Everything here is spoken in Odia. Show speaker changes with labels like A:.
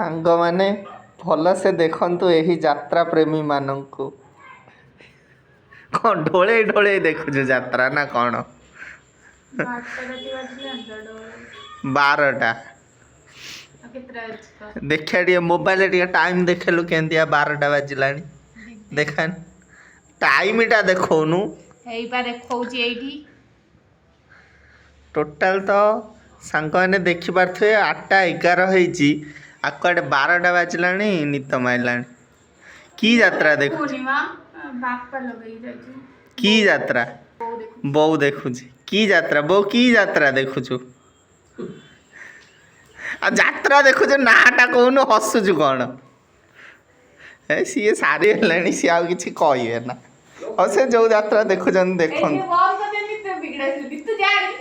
A: ସାଙ୍ଗମାନେ, ଭଲସେ ଦେଖନ୍ତୁ ଏହି ଯାତ୍ରା ପ୍ରେମୀମାନଙ୍କୁ। କ'ଣ ଢୋଳେଇ ଢୋଳେଇ ଦେଖୁଛୁ ଯାତ୍ରା ନା କ'ଣ?
B: 12ଟା ରାତି ବାଜିଲାଣି ତ।
A: 12ଟା।
B: ଆଉ କେତେଟା ଅଛି କହ?
A: ଦେଖିଆ ଟିକେ, ମୋବାଇଲରେ ଟିକେ ଟାଇମ୍ ଦେଖିଲୁ କେମିତିଆ 12ଟା ବାଜିଲାଣି। ଦେଖା, ଟାଇମ୍ଟା ଦେଖଉନୁ।
B: ହେଇପା ଦେଖଉଛି ଏଇଠି।
A: ଟୋଟାଲ ତ ସାଙ୍ଗମାନେ ଦେଖିପାରୁଥିବେ, 8ଟା 11 ହେଇଛି। ଆକୁଆଡ଼େ 12ଟା ବାଜିଲାଣି, ନିଦ ମାଇଲାଣି। କି ଯାତ୍ରା ଦେଖୁଛୁ?
B: ପୂର୍ଣ୍ଣିମା ବାପା ଲଗେଇକି ଯାଇଛି।
A: କି ଯାତ୍ରା?
B: ବୋଉ ଦେଖୁ।
A: ବୋଉ ଦେଖୁଛି। କି ଯାତ୍ରା ବୋଉ, କି ଯାତ୍ରା ଦେଖୁଛୁ? ଆଉ ଯାତ୍ରା ଦେଖୁଛୁ, ନାଁଟା କହୁନୁ, ହସୁଛୁ କ'ଣ? ଏ ସିଏ ସାରି ହେଲାଣି, ସିଏ ଆଉ କିଛି କହିବେ ନା। ଆଉ ସେ ଯୋଉ ଯାତ୍ରା ଦେଖୁଛନ୍ତି ଦେଖନ୍ତୁ।
B: ଏଇଠି ବନ୍ଦ କରିଦେ, ନିଦ ବିଗିଡ଼ା। ତୁ ଜାଣି।